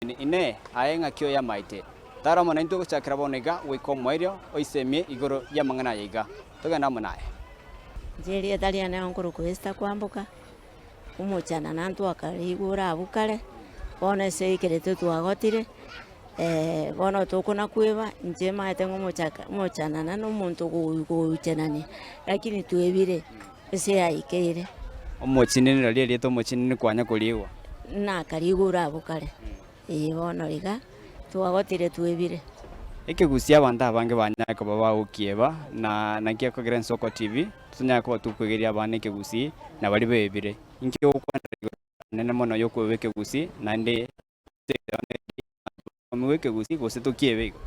Omochinini. Inee! Aye ng'aki oyamaete? Tara amo naintwe gochakera bono iga goika omoerio, oisemie igoro y'amang'ana aya iga. Togende amo naye. Inche erieta riane nkorokwa Esther Kwamboka, omochana nantwakare igoro abwo kare, bono ase eikerete twagotire, bono tokona kweba, inche maete ng'a omochaka omochanana na omonto ogoichanania, lakini twebire ase yaikeire. Omochinini riria erieta omochinini kwanya koriigwa? Nakarigure abwo kare, ee bono iga twagotire twebire. Ekegusii abanto abange banyare koba bagokieba, na naki ekogera Ensoko TV totonyare koba tokwegeria abana ekegusii na baria bebire. Inki ogokwanera igoro enene mono yokweba ekegusii naende Omigwe ekegusii gose tokiebe igo?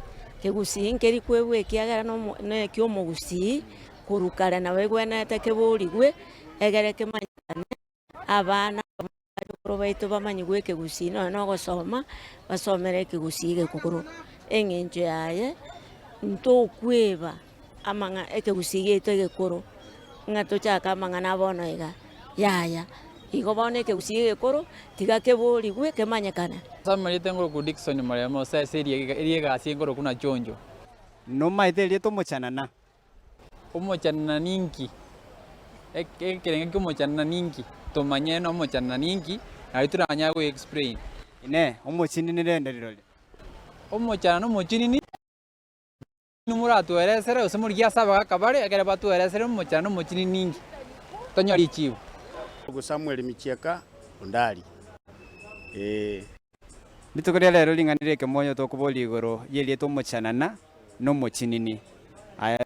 Kegusii nkeri kwebwa ekiagera nomo nekiomogusii korwa kare nabo egwenerete keborigwe egere kemanyekane abana abachokoro baito bamanyigwe ekegusii nonye na ogosoma basomere ekegusii egekoro. Eng'encho yaye ntokweba amang'a ekegusii giaito egekoro ng'a tochake amang'ana a bono iga yaya. Igo bono ekegusii egekoro tiga keborigwe kemanyekane. Ase amarieta ngoroku Dickson Murema ose ase eria egasi engoroku na Chonjo. Nomaete erieta omochanana? Omochanana ninki? Ekerengo kia omochanana ninki? Tomanye nomochanana ninki nario toranyare go explain. Inee! Omochinini rende rirorio? Omochanana na omochinini. Inwe moratweresere, gose morigie ase abagaaka bare, ekero batweresere omochando omochininingi, tonyore richibu. Ogo Samuel Michieka Ondari ee. Rituko ria rero ring'ana ri'ekemoyo tokoboria igoro y'erieta omochanana na omochinini. Aya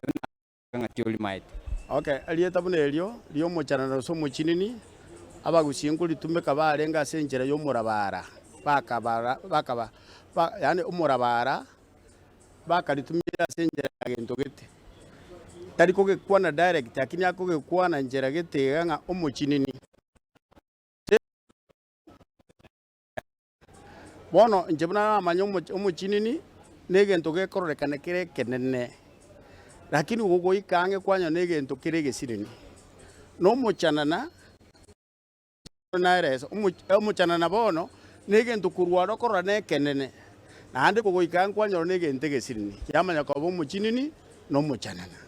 buna ng'aki orimaete. Okay, erieta buna erio ri'omochanana gose omochinini, abagusii nkoritumeka barenge ase enchera y'omorabara, bakabara bakaba ba yaani omorabara. bakaritumia ase enchera ya gento gete. Tari kogekwana direct lakini akogekwana nchera gete iga ng'a omochinini. Bono inche buna namanya omoch omochinini, na egento gekororekana kere ekenene, lakini gogoika ang'e kwanyora na egento kere egesinini. Na omochanana. Naerese omochanana bono negento korwa aro okorora nekenene, naende kogoika nkwanyora negento egesinini, kiamanya koba omochinini na omochanana.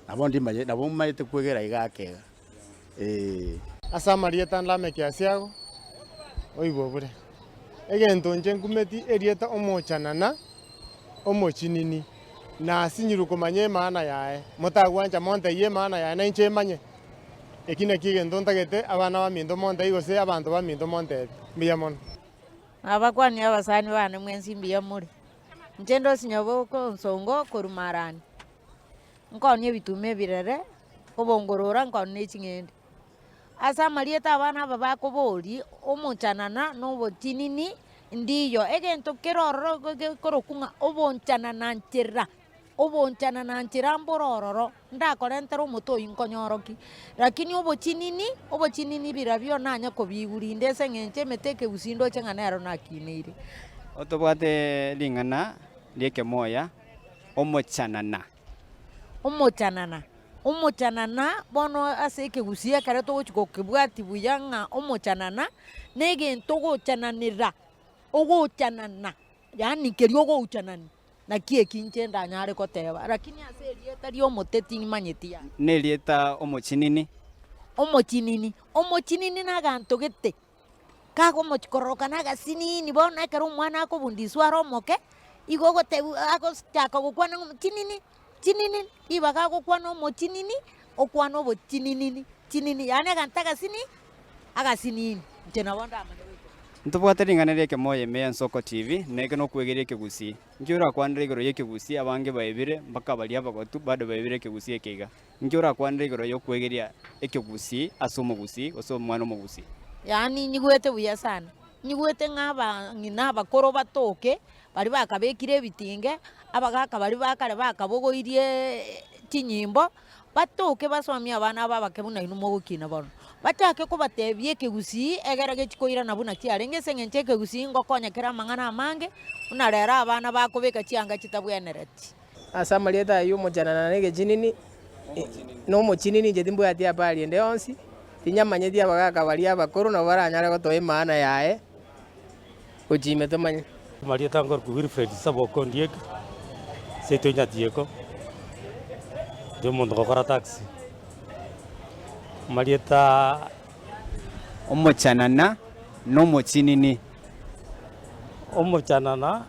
Nabo ndimanye nabo maete kwegera iga ake iga, ee. Ase amarieta Lameki Asiago, oigwe obure. Egento inche nkumeti erieta omochanana, omochinini, nasinyirwe komanya emaana yaye. Motagwancha montebie emaana yaye nainche emanye. Eki nakio egento ntagete abana baminto montebie gose abanto baminto montebie. Mbuya mono. Nabakwanie abasani bane mwensi mbuya more. Inche ndosi Nyaboke Onsongo korwa Marani, nkonia ebituma ebirere, obongorora nkonia ne ching'ende. Ase amarieta abana aba bakoboria, omochanana na obotinini ndiyo, egento kere ororo gekorokwa ng'a obonchanana nchera. Obonchanana nchera mbore ororo, ndakorentere omote oyio nkonyorokie. Lakini obochinini, obochinini birabio nanye kobiigwa rinde ase eng'encho emete ekegusii ndoche ng'a nero nakineire. Otobwate ring'ana ri'ekemoya, omochanana. Omochanana, omochanana bono ase ekegusii ekero togochia gokebwatia buya ng'a omochanana, na egento ogochananera, ogochanana, yaani keria ogouchanania. Naki eki inche ndanyare goteba, lakini ase erieta ri'omote timanyeti yaya. Nerieta omochinini. Omochinini, omochinini naganto gete, kagomochi kororokana agasinini bono ekero omwana akobundiswa are omoke, igo ogotebiwa agochaka gokwana ng'a omochinini, chinini, ribaga agokwana omochinini, okwana obochininini, chinini, yaani aganto agasini agasinini, inche nabo ndamanye goika. Ntobwate ring'ana ri'ekemoyo ime y'Ensoko TV, na eke nokwegeria ekegusii. Inki orakwanere igoro y'ekegusii abange baebire mpaka baria abagotu bado baebire ekegusii eke iga? Inki orakwanere igoro y'okwegeria ekegusii ase omogusii gose omwana omogusii? Yaani nyigwete buya sana, nyigwete ng'a abang'ina abakoro batoke, baria bakabekire ebitinge, abagaka baria ba kare bakabogoirie chinyimbo, Batoke basomie abana aba abake buna inwe mogokina bono. Bachake kobatebia ekegusii egere gechie koirana buna kiarenge ase eng'encho ekegusii ngokonya kere amang'ana amange buna rero abana bakobeka chianga chitabwenereti. Ase amarieta ayio omochanana na egechinini, na omochinini inche timbwati habari ende yonsi, tinyamanyeti abagaka baria abakoro nabo baranyare gotoa emaana yaye. Gochia ime tomanye. Amarieta nkorokwa Wilfred Saboko Ondieki, seito Nyatieko, ndi omonto ngokora taxi. Amarieta. Omochanana nomochinini. Omochanana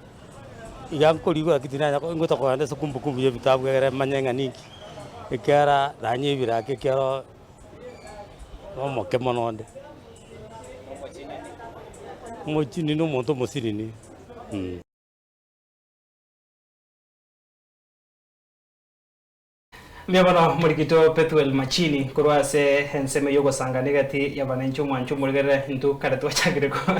iga nkorigwa lakini tinanya ngocha kogenda ase kumbukumbu ya ebitabu egere manye ng'a ninki, ekiagera nanyebire ake ekiagera nomoke mono onde. Omochinini na omonto omosinini. Mbuya bono morikito Pethuel Machini korwa ase ensemo y'ogosangana egati y'abananchi omwancho omorigerere intwe kare twachakire ko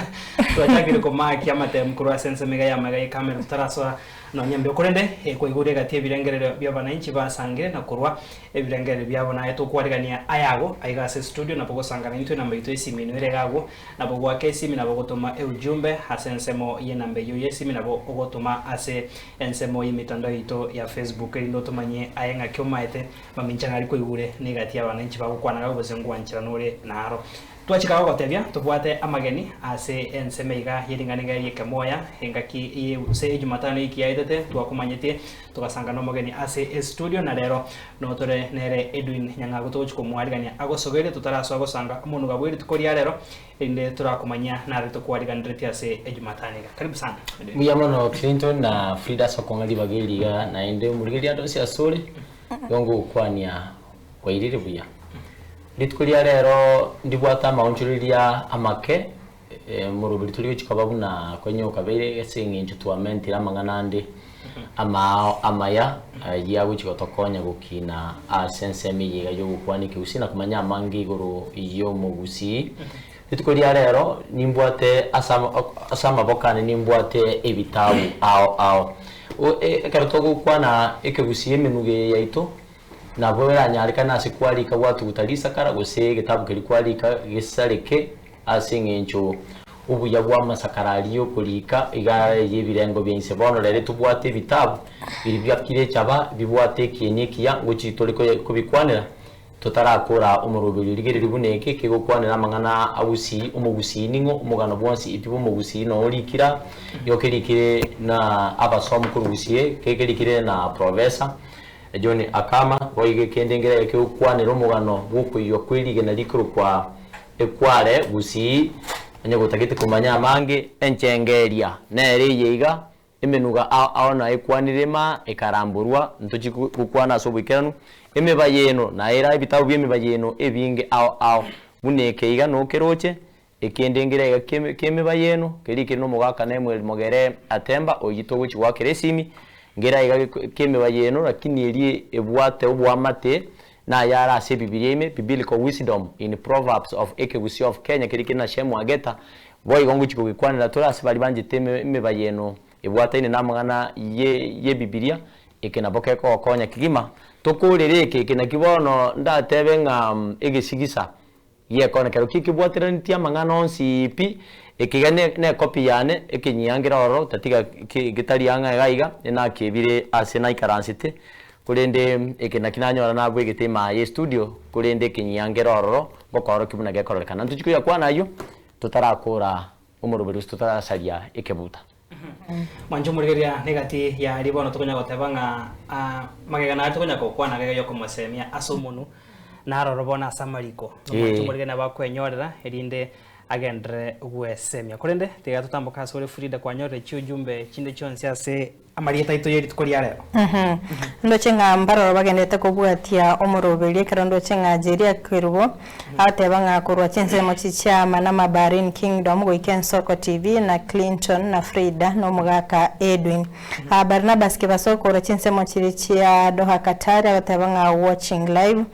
twachakire komakia amatemu korwa ase ensemo iga y'amaiga y'ekamera totarasoa Nonya mbuya korende kwaigure egati ebirengererio bi'abananchi basangire na korwa ebirengererio biabo naye tokwarigania ayago aiga ase estudio nabo gosangana intwe enamba yaito y'esimi ino ere iga agwo nabo goaka esimi nabo gotoma eujumbe ase ensemo y'enamba eyio y'esimi nabo ogotoma ase ensemo y'emitandao yaito ya Facebook erinde otomanye aye ng'aki omaete mamincha ng'ari kwaigure negati y'abananchi bagokwana iga gose ngwancherana ore naro. Twachika gogotebia tobwate amageni ase ensemo iga ye ring'ana iga ri'ekemoya, engaki eye gose Ejumatano eki yaetete twakomanyetie togasanga nomogeni ase estudio na rero notore nere Edwin Nyang'ago togochia komoarigania agosogerie totarasoa gosanga omonuga bwe rituko ria rero erinde torakomanyia nare tokwariganeretie ase Ejumatano iga. Karibu sana Edwin. Mbuya mono Clinton na Frida ase okong'a ribaga eri iga naende omorigereria ande onsi asore, igo ngogokwania Kwairire buya. Rituko ria rero ndibwate amaonchoreria amake, moroberi tori gochia koba buna konya okabeire ase eng'encho twamentire amang'ana ande amaao amaya ayio agochia gotokonya gokina ase ensemo eye iga yogokwana ekegusii na komanya amange igoro y'omogusii. Rituko ria rero nimbwate ase ase amaboko ane nimbwate ebitabu ao ao. Ekero togokwana ekegusii emenugo eye yaito, Nabo eranyarekane ase kwarika gwatuguta risakara, gose egetabu keria kwarika gesareke, ase engencho obuya bw'amasakara aria y'okorika iga are y'ebirengo bia inse. Bono rero tobwate ebitabu biria biakire echaba, bibwate ekieni ekiya, ngochi tore kobikwanera totarakora omoroberio. Rigereria buna eke kegokwanera amang'ana agusii, omogusii ning'o, omogano bwonsi pi bw'omogusii noo orikire aa, igo kerikire na abasomu korwa gusii, kerikire na professor. John Akama, boigo ekende nkere kegokwanera omogano bw'okoiywa kwe rigena rikorokwa Ekware Gusii, onye gotagete komanya amange, enchengeria nere eye iga, emenuga ao ao na ekwanire maa ekaramborwa, ntochi gokwana ase oboikeranu, emebayeno naera ebitabu bi'emebayeno ebinge ao ao, buna eke iga nokeroche, Ekende nkere iga ki'emebayeno, keria kere nomogaka Nemuel Mogere Atemba, oyio togochia goakera esimi, nkere iga ki'emebayeno, lakini eria ebwate oboamate nayare ase Ebibilia ime, Biblical Wisdom in Proverbs of Ekegusii of Kenya, keria kere na Shem Ageta, boigo ngochia kogekwanera tore ase baria banchete emebayeno ebwataine namang'ana y'Ebibilia, eke nabo kekogokonya kegima. Tokorere eke, eke nakio bono ndatebe ng'a egesigisa. Giekona kero ki kebwateranetie amang'ana onsi pi, ekiga nekopi yane ekenyia nkere ororo, tatiga getari ang'e iga iga, nakiebire ase naikaransete, korende eke naki nanyora nabwegete imaa ye estudio, korende ekenyia nkere ororo, ngokoorokia buna gekororekana. Ntochia koyakwana ayio, totarakora omoroberi gose totarasaria ekebuta. Mwanche omorigereria negati ya ribono tokonya goteba ng'a magega naria tokonya gokwana agega yokomosemia ase omonwe naroro bono ase amariko. Omwanche omorigereria nabo akwenyorera erinde agenderere gwesemia. Korende tiga totamboke ase ore Frida kwanyorire chiujumbe chinde chionsi ase amarieta aito ye rituko ria rero. Ndoche ng'a mbaroro bagenderete kobwatia omoroberio ekero ndoche ng'a Jeria Kerubo Agateba ng'a korwa chinsemo chi'chiama na Mabarin Kingdom goika Ensoko TV na Clinton na Frida na omogaka Edwin. Barnabas Kibaso korwa chinsemo chiria chia Doha Qatar agateba ng'a watching live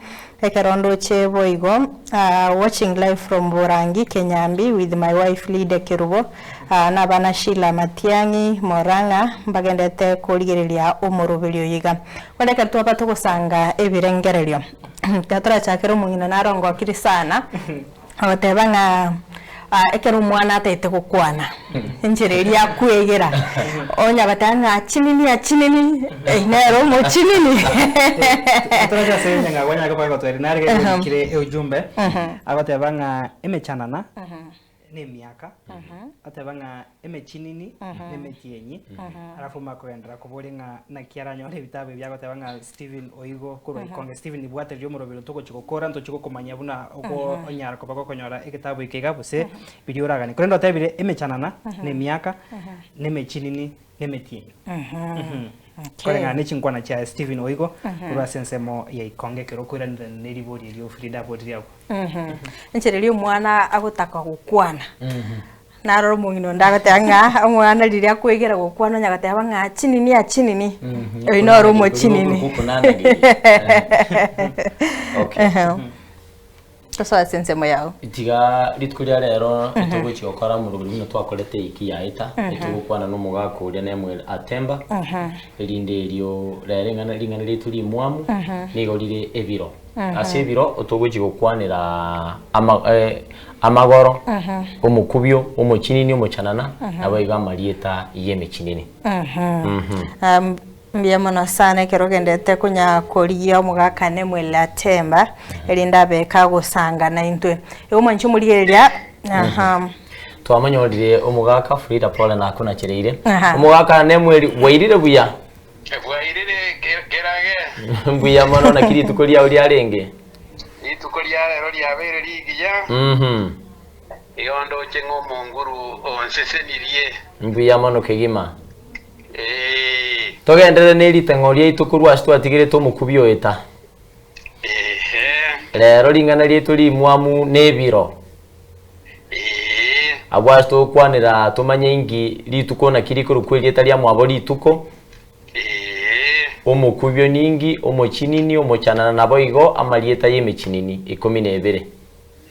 ekero ndoche boigo watching live from Borangi Kenyambi with my wife Lydia Kerubo na abana Sheila Matiang'i Morang'a mbagendete korigereria omoroberio oyo iga. Bono ekero twaba togosanga ebirengererio. Ekero torachakere omong'ina narongokire sana, agoteba ng'a ekero omwana atagete gokwana, enchera eria akwegera, onya goteba ng'a achinini achinini, eywo nere omochinini. Torache ase enyang'au anyare koba agotwera nare gekire ujumbe, agoteba ng'a emechanana. Nemiaka, oteba ng'a emechinini nemetienyi, alafu omanye kogenderera koboria ng'a naki aranyore ebitabu ebi agoteba ng'a Stephen oigo korwa Ikonge. Stephen nibwate riria omoroberi togochi gokora ntochi gokomanyia buna oko onyara koba gokonyora egetabu eke iga gose biria oraganie. Korende otebire emechanana nemiaka, nemechinini nemetienyi. Koreng'ana ne chinkwana chiaye Stephen oigo korwa ase ensemo ya Ikonge ekero okoiranerana ne ribori erio Frida aboririe abwo. Enchera eria omwana agotaka gokwana, narora omong'ina onde agoteba ng'a omwana riria akoegera gokwana onya goteba ng'a chinini achinini, oyio noro omochinini. Tosoe ase ensemo yago. Tiga rituko ria rero nitogochia gokora omoroberi buna twakorete eiki yaeta, etogokwana na omogaka oria Nemuel Atemba, erinde erio rero eng'ana ring'ana riaito rimwamu nigo rire ebiro. Ase ebiro otogochia gokwanera ama amagoro, omokubio, omochinini, omochanana, naboigo amarieta y'emechinini. Mbuya mono sana ekero ogendete konya korigia omogaka Nemuel Atemba, erinde abe kagosanga naintwe. Igo mwanche omorigereria, aha. Twamonyorire omogaka Frida pole nakonachereire. Aha. Omogaka Nemuel bwairire buya? Bwairire kerage. Mbuya mono naki rituko riao riarenge? Rituko ria rero riabeire rigiya. Igo ndoche ng'a Omonguru onsesenirie. Mbuya mono kegima. Ee. Togenderere ne ritang'o riaito korwa ase twatigerete omokubi oeta. Ehe. Rero ring'ana riaito rimwamu nebiro. Ee. Abwo ase togokwanera tomanye inki rituko naki rikorokwa erieta ria mwabo rituko. Ee. Omokubio ninki, omochinini, omochanana naboigo amarieta y'emechinini ikomi na ebere.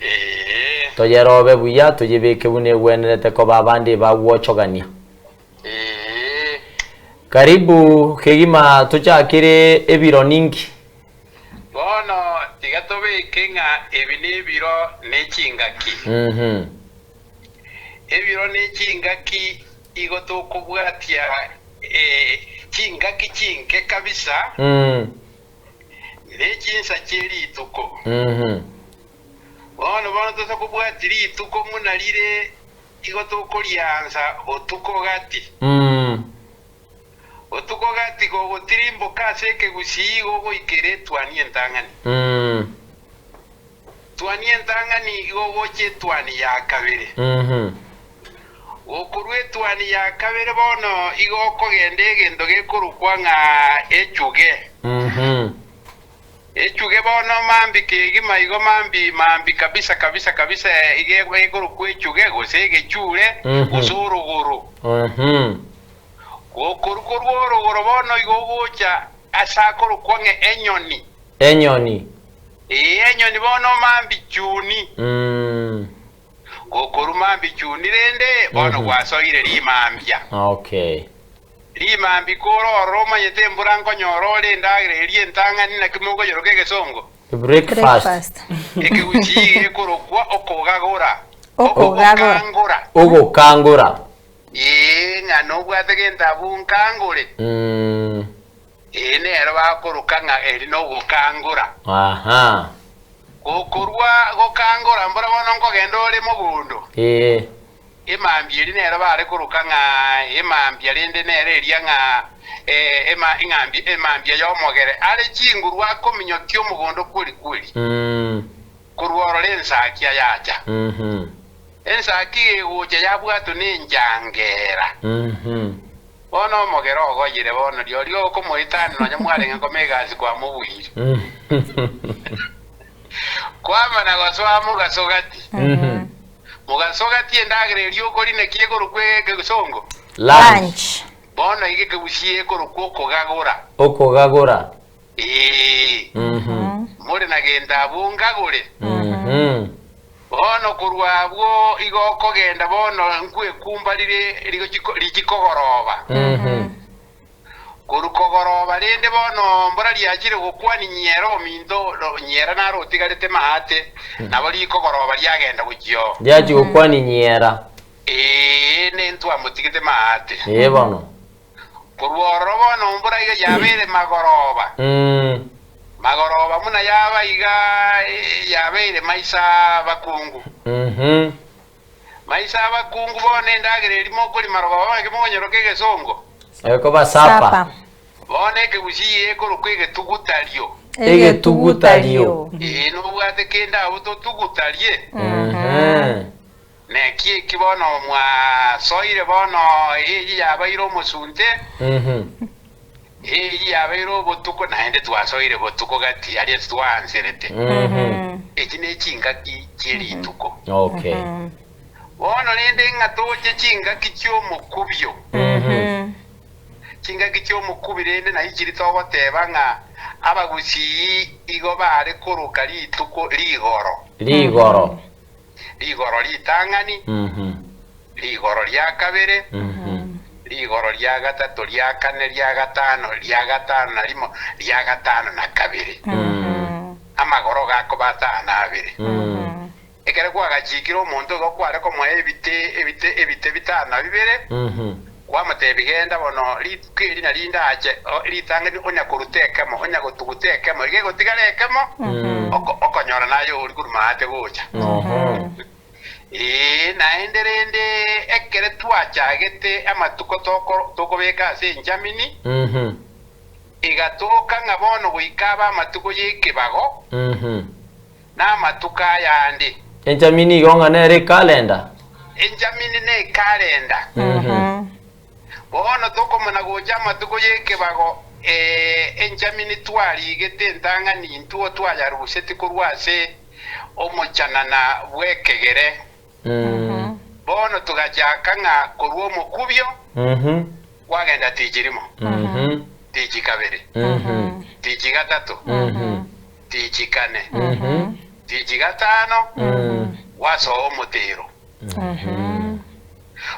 Ee. Toyerobe buya toyebeke buna egwenerete koba abande ebagwochogania. Ee. Karibu kegima tochakere ebiro ninki? Bono tiga tobeke ng'a ebi nebiro ne chingaki. Ebiro ne chingaki igo tokobwatia chingaki chinke kabisa, ne chinsa chie rituko. Bono bono tose kobwatia rituko buna rire igo tokoriansa botuko gati. Botuko gati gogotirimboka ase ekegusii igo ogoikera etuani entang'ani. Tuani entang'ani igo ogocha etuani ya kabere. Gokorwa etuani ya kabere bono igo okogenda egento gekorokwa ng'a echuge. Echuge bono mambi kegima igo mambi mambi kabisa kabisa kabisa iga ekorokwa echuge gose egechure gose orogoro. Gokorwa korwa orogoro bono igo ogocha ase akorokwa ng'a enyoni. Enyoni. Ee, enyoni bono mambi chuni. Gokorwa mambi chuni rende bono gwasoire rimambia. Okay. Rimambia kore ororo omanyete embura nkonyora ore endagera eria entang'ani naki mokoyoroka egesongo? Breakfast. Ekeguchii gekorokwa okogagora. Okogagora. Ogokangora. Ogokangora. Ee, ng'a nobwate gento abwo nkangore. Ee, nero bakoroka ng'a eri nogokangora. Aha. Gokorwa gokangora mbora bono nkogenda ore mogondo. Ee. Emambia eria nero bare koroka ng'a emambia, rende nere eria ng'a ema, eng'ambia, emambia y'omogere, are chinguru akominyokia omogondo kweri kweri, korwa ororo ensakia yacha. Ensakia egocha yabwatwa nenchangera. Bono omogere ogoyire bono rirorio okomoetania nonya mwarenge koma egasi kwamobuire. Kwamana gosoa mogaso gati. Mogaso gati endagera eria okorina ki ekorokwa egesongo? Lunch. Bono iga ekegusii ekorokwa okogagora. Okogagora. Ee. More na gento abwo ngagore. Bono korwa abwo igo okogenda bono nkwekumba rire richikogoroba. Korwa kogoroba rende bono mbora riachire gokwania nyiera ominto, nyiera naro otigarete maate, nabo rikogoroba riagenda gochia oo. Riachia gokwania nyiera. Ee, nentwamotigete maate. Ee bono. Korwa ororo bono mbora iga yabeire magoroba. Magoroba buna yaba iga yabeire maiso abakungu. Maisa abakungu bono endagera eria mokorima rogoba naki mokonyeroka egesongo? Ekoba sapa. Bono ekegusii ekorokwa egetugutario. Egetugutario. Ee, nobwate kende abwo totugutarie. Neki eki bono mwasoire bono eyio yabaire omosunte, eyio yabaire obotuko, naende twasoire botuko gati aria titwaanserete. Echi ne chingaki chie rituko. Okay. Bono rende ng'a toche chingaki chi'omokubio. Chingaki chi'omokubi rende nai chiri togoteba ng'a abagusii igo bare koroka rituko rigoro. Rigoro. Rigoro ritang'ani, rigoro ria kabere, rigoro ria gatato, ria kane, ria gatano, ria gatano na rimo, ria gatano na kabere. Amagoro gakoba atano na abere. Ekero kwagachikire omonto igo kware komoa ebite ebite ebite bitano na bibere, kwamotebia, Genda bono, rituko eri narinde ache, ritang'ani onya koruta ekemo, onya gotuguta ekemo, iga egotigara ekemo, okonyora naye oria korwa maate gocha. Ee, naende rende ekere twachagete amatuko tokobeka ase enchamini, egatoka ng'a bono goika abe amatuko y'ekebago, Namatuko ayande. Enchamini igo ng'a nere ekalenda. Enchamini nekalenda. Bono tokomana gocha amatuko y'ekebago, ee, enchamini twarigete entang'ani intwo twayaruseti korwa ase omochanana bw'ekegere. Bono togachaka ng'a korwa omokubio kwagenda tichirimo, tichi kabere, tichi gatato, Tichi kane, tichi gatano, gwasoa omotero.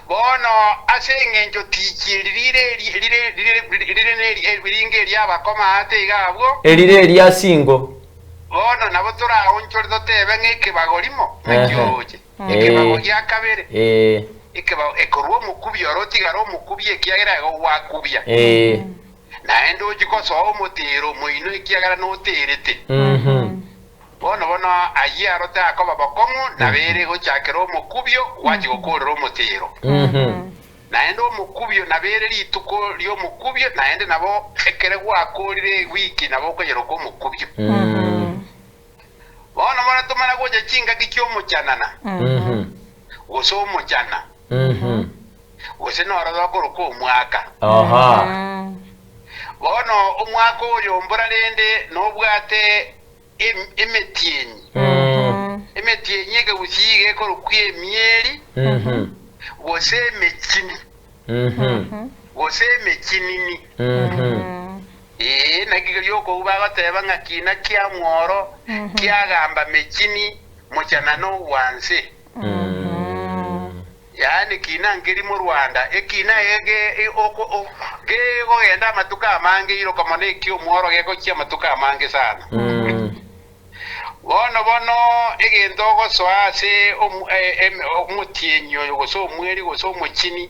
Bono ase engencho tichi eri rire rire rire rire neri ringa eri'abakoma aate iga abwo. Erire eria singo. Bono nabo toraonchore totebe ng'a ekebago rimo naki oroche, ekebago gia kabere, ekebago ekorwa omokubia oro otigare omokubia ekiagera igo gwakubia. Naende ochie gosoa omoteero omoino, ekiagera noteerete. Bono bono ayio aro takoba bokong'u, nabo ere gochakera omokubio gwachia gokoorera omoteero. Naende omokubio nabo ere rituko ri'omokubio, naende nabo ekero gwakoorire ewiki nabo okoyeroka omokubio. Bono bono tomana gocha chingaki chi'omochanana, gose omochana. Gose noro rokorokwa omwaka. Bono omwaka oyo mbora rende nobwate emetienyi. Emetienyi ekegusii iga ekorokwa emieri, gose emechini, gose emechinini. Ee, naki keria okobua bagoteba ng'a kina kia mworo kiagamba mechini mochana nogwanse. Yaani kina nkeri morwanda, ekina ege oko o gekogenda amatuko amange iroka mono eki omworo gegochia amatuko amange sana. Bono bono egento ogosoa ase omotienyi oyo gose omweri gose omochini,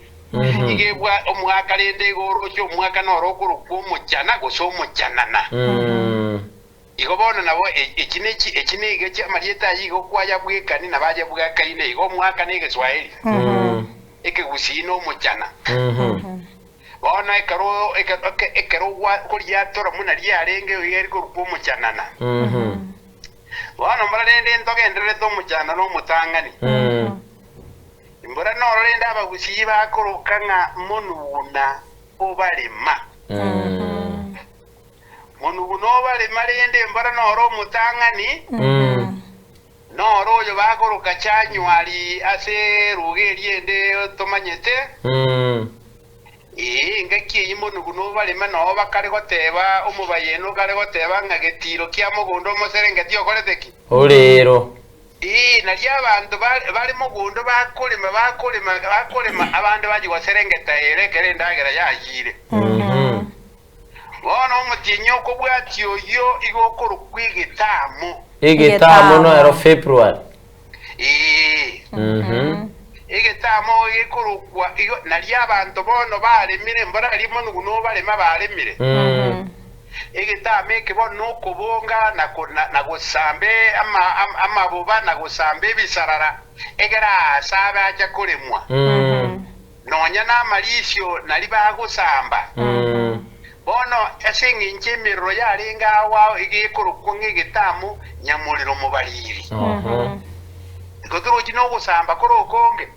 iga ebwa omwaka rende igo oroche omwaka noro okorokwa omochana gose omochanana. Igo bono nabo echi nechi echi nigo echi amarieta ayio igo kwayabwekani na bayabwekaine igo omwaka na egeswahili ekegusii na omochana. Bono ekero ekero okoriatora buna riarenge iga rikorokwa omochanana. Bono mbora rende ntogendererete omochana na omotang'ani. Mbora noro rende abagusii bakoroka ng'a monuguna obarema. Monuguna obarema rende mbora noro omotang'ani, noro oyo bakoroka Januari ase eruga eria ende tomanyete. Ee, engaki eyio monuguna obarema noo bakare goteba omobayeno okare goteba ng'a getiiro kia mogondo omoserengeti okorete ki? Orero. Ee, nario abanto bare mogondo bakorema, bakorema, bakorema, abande bachia goserengeta ere ekero endagera yayiire. Bono omotienyi okobwatia oyio igo okorokwa Egetamu. Egetamu nero February. Ee. Egetamu gekorokwa igo, nario abanto bono baremire, mbararie mono buna obarema baremire. Egetama eke bono nokobonga na ko- na- na gosamba ama- ama- amaboba na gosamba ebisarara, egere aase abe acha koremwa. Nonya namarisio naria bagosamba. Bono ase engencho emerero yarenge agwo ao egekorokwa ng'a egetamo nyamorero mobariri. Igo torochi nogosamba kore okonge.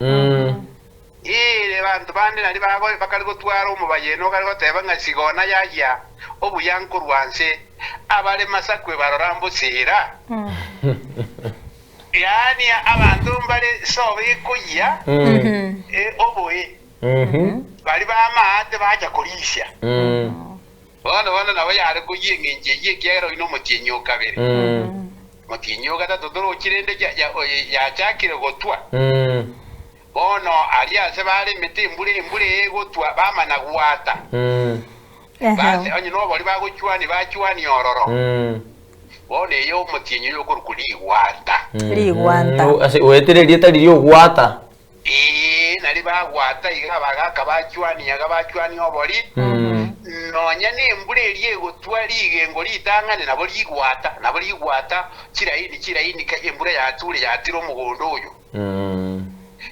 Ee, abanto bande naria bago bakare gotwara omobayeno okare goteba ng'a sigona yayia obuya nkorwa nse, abare masakwe barora mbosera. Yaani abanto mbare sobo ekoyia oboe, baria b'amaate bacha korisia. Bono bono nabo yare koyia engencho eyio ekiagera oyio nomotienyi o kabere. Motienyi o gatato torochi rende yachakire gotwa. Bono aria ase baremete embura embura egotwa bamana gwata. Base onye nobori bagochwania bachwania ororo. Bono eye omotienyi oyo okorokwa rigwata. Rigwanta. Ase oetire erieta riria ogwata. Ee, nari bagwata iga abagaaka bachwania iga bachwania obori, nonya nembura eria egotwa rigengo ritang'ani nabo rigwata, nabo rigwata chiraini chiraini ka embura yature yatire omogondo oyo.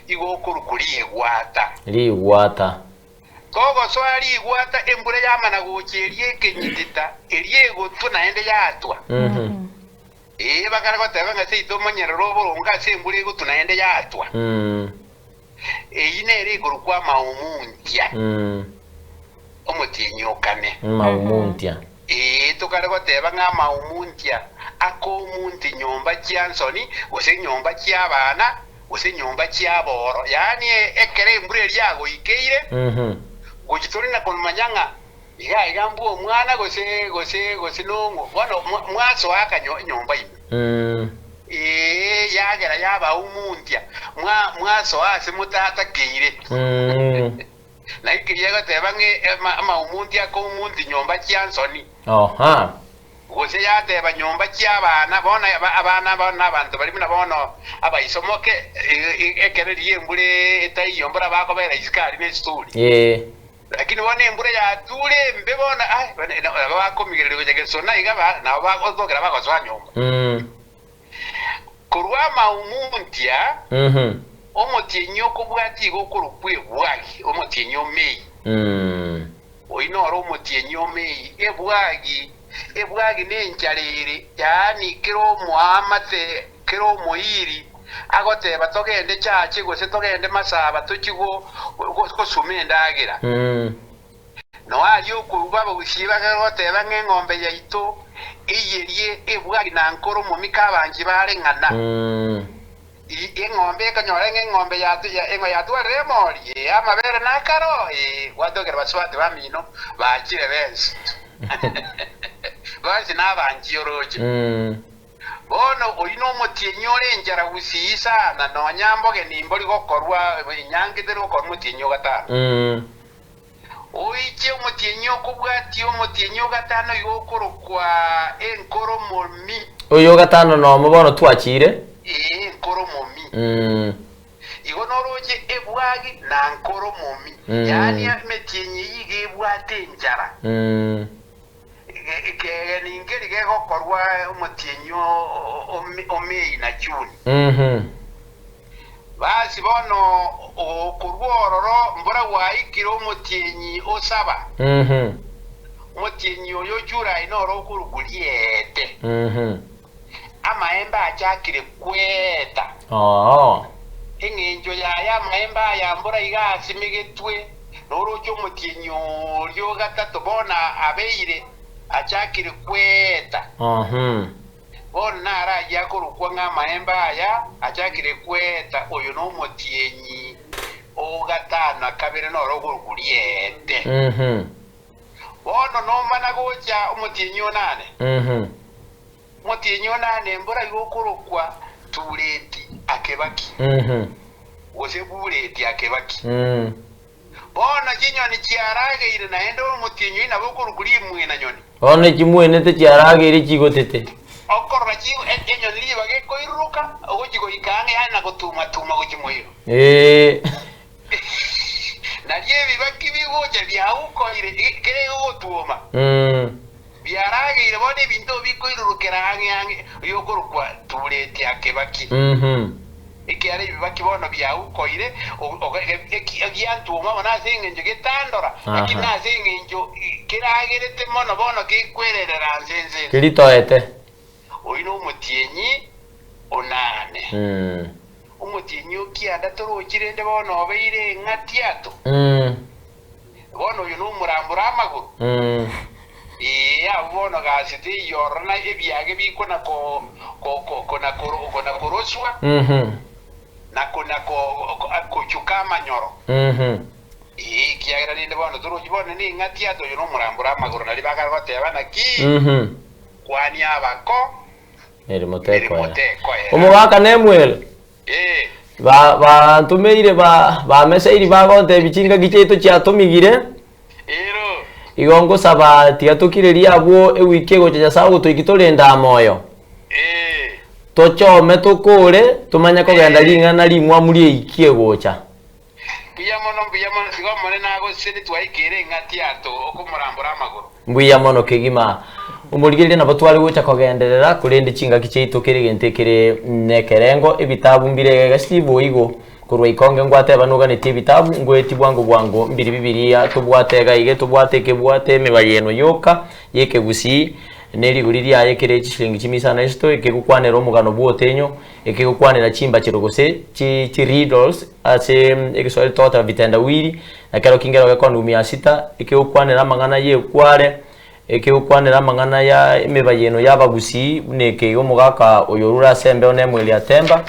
Igo okorokwa rigwata. Rigwata. Togosoa rigwata embura yamana gocha eria ekenyitita, eria egotwa naende yatwa. Ee, bakare goteba ng'a seito omonyerere oboronge ase embura egotwa naende yatwa. Eyio nere ekorokwa amaumuntia, omotienyi o kane. Amaumuntia. Ee, tokare goteba ng'a amaumuntia akomunti nyomba chia nsoni, gose nyomba chi'abana, gose nyomba chi'aboro. Yaani ekero embura eria yagoikeire, gochia tore na komanya ng'a iga iga mbwe omwana gose gose gose nong'o. Bono mwasoa akanyo enyomba ime. Ee, yagera yabaumuntia, mwa mwasoa ase motatakeire. Naki keria egoteba ng'a amaumunti akoumunti nyomba chia nsoni. Oha. Gose yateba nyomba chi'abana, bono abana bono nabanto baria buna bono abaisomoke, ekero riria embura etaiyo mbora bakobera isiko aria nesituri. Ee. Lakini bono embura yature embe bono ai, nabo bakomigereria gocha gesona iga nabo bagotokera bagosoa nyomba. Korwa amaumuntia, omotienyi okobwatia iga okorokwa ebwagi, omotienyi o Mei. Oyio noro omotienyi o Mei. Ebwagi, ebwagi nenchara ere, yaani kera omoamate, kera omoiri agoteba togende chache gose togende masaba tochie gosuma endagera. Noa aria okoigwa abagusii bagoteba ng'a eng'ombe yaito eyerie ebwagi na nkoro momika abanchi bare ng'ana. Eng'ombe ekonyora ng'a eng'ombe yatwarire emori, ee, amabere nakaro, ee, gwatokera basubati bamino bachire bensi. Bonsi nabanchi oroche. Bono oyio nomotienyi ore enchara gusii sana, nonya mbogeni mbori gokorwa, enyangi teri gokorwa omotienyi o gatano. Oiche omotienyi okobwatia omotienyi o gatano igo okorokwa enkoro momi. Oyo o gatano nomo bono twachire. Ee, enkoro momi. Igo noroche ebwagi na nkoro momi. Yaani emetienyi eyio iga ebwate enchara. Ekegeni nkeri gegokorwa omotienyi o Mei na Juni. Basi bono okorwa ororo mbora gwaikire omotienyi o saba. Omotienyi oyo o Julai noro okorokwa Riete. Amaembe achakire kweta. Eng'encho yaye amaembe aya mbora iga asimegetwe, noroche omotienyi oria o gatato bono abeire achakire kweta. Bono naro ayio akorokwa ng'a amaembe aya achakire kweta, oyo nomotienyi o gatano na kabere noro okorokwa Riete. Bono nomana gocha omotienyi o nane. Omotienyi o nane mbora igo okorokwa Tureti Akebaki, gose Bureti Akebaki. Bono chinyoni chiarageire naende omotienyi oyio nabo okorokwa rimwena nyoni. Bono chimwenete chiarageire chigotete. Okorora enyoni ribaga ekoiruruka ogochia goika ang'e yaani na gotuma-tuma gochia moino. Ee. Nario ebibaki bigocha biaukoire kera egotwoma. Biarageire bono ebinto bikoirurukera ang'e ang'e oyokorokwa Tureti Akebaki. Ekiagera ebibaki bono biaukoire, giantwoma bono ase engencho getandora, lakini nase engencho keragerete mono bono gekwererera nse nse. Keritoete. Oyio nomotienyi onane. Omotienyi o kianda torochi rende bono obeire eng'atiato. Bono oyo nomorambore amagoro. Ee, abwo bono gasi teiyo ororo na ebiage bikona ko, ko, ko, kona koro, kona koroswa, na kona ko, ko, kochuka amanyoro. Ee, ekiagera rende bono torochi bono neng'atiato oyo nomorambore amagoro, nario bakare goteba naki, Kwania abako, Meremo meremo tekoera. tekoera. Omogaka Nemuel. Ba bantomeire ba bameseiri bagontebia chingaki chiaito chiatomigire, igo ngosaba tiga tokirerie abwo ewiki egocha Nyasae ogotoikia torende amoyo. Tochome tokore tomanye kogenda ring'ana rimwamu rieiki egocha. Mbuya mono, mbuya mono, tiga Omonene agosesenie twaikeire eng'ati ato okomorambora amagoro. Mbuya mono kegima. Omorigereria nabo tware gocha kogenderera, korende chingaki chiaito kera egento ekere nekerengo, ebitabu mbire egega Steve oigo korwa ikonge ngwateba noganetie ebitabu ngoetie bwango bwango mbiri bibiria tobwate iga iga tobwate ekebwate emebayeno yoka yekegusii nerigori riaye kere chishilingi chimia isano na isato ekegokwanera omogano bwotenyo ekegokwanera chimbachero gose chi chi riddles ase egeswahili togoteba vitendawili na kero kingero gekonigwa mia sita ekegokwanera amang'ana y'ekware Ekegokwanera amang'ana ya emebayeno y'abagusii buna eke iga omogaka oyo orure ase embeo Nemueli Atemba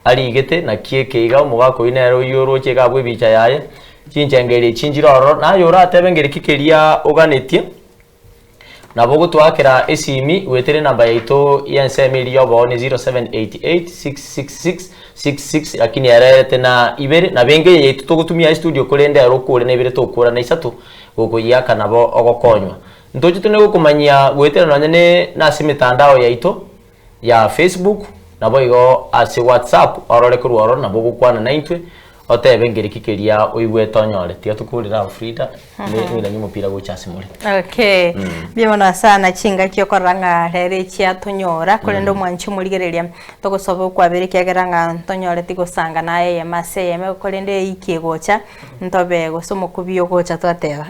arigete, naki eke iga omogaka oyio nere oyio oroche iga abwo ebicha yaye, chinchengeri echi nchire ororo, naye oratebe ngereki keria oganetie, nabo ogotoakera esimi goetera enamba yaito y'ensemo eria y'obooni 0788 666 66 lakini ererete na ibere, nabo enga eye yaito togotumia estudio korende ere okore na ibere tokora na isato. Gokoyiaka nabo ogokonywa. Ntoche tone gokomanyia goetera nonye ne nase emetandao yaito ya Facebook naboigo ase WhatsApp orore korwa ororo nabo ogokwana naintwe otebe nkereki keria oigwete onyore. Tiga tokorere abwo Frida ne ng'iranie omopira gocha ase more. Okay. Mbuya mono sana chingaki okorora ng'a rero echia tonyora korende omwanchi omorigereria togosoba okwabera ekiagera ng'a ntonyoreti gosanga naye eyemo ase eyemo korende eiki egocha Ntobe gose omokubi ogocha twateba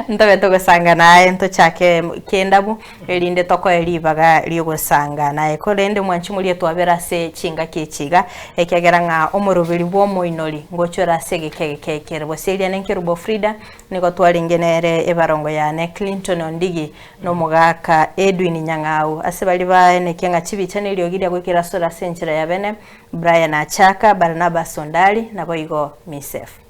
ntobe togosanga naye ntochake kendabu erinde tokoe ribaga riogosanga naye korende mwanchi morie twabera ase chingaki echi iga ekiagera ng'a omoroberi bwa omoinori ngochore ase egeka egeke ekere gose eria nenkerubo Frida nigo twarenge nere ebarongo yane Clinton Ondigi na omogaka Edwin Nyang'au ase baria baenekia ng'a chibicha na eriogi ria goikera asore ase enchera ya bene Brian Achaka, Barnabas Ondari, naboigo Misef.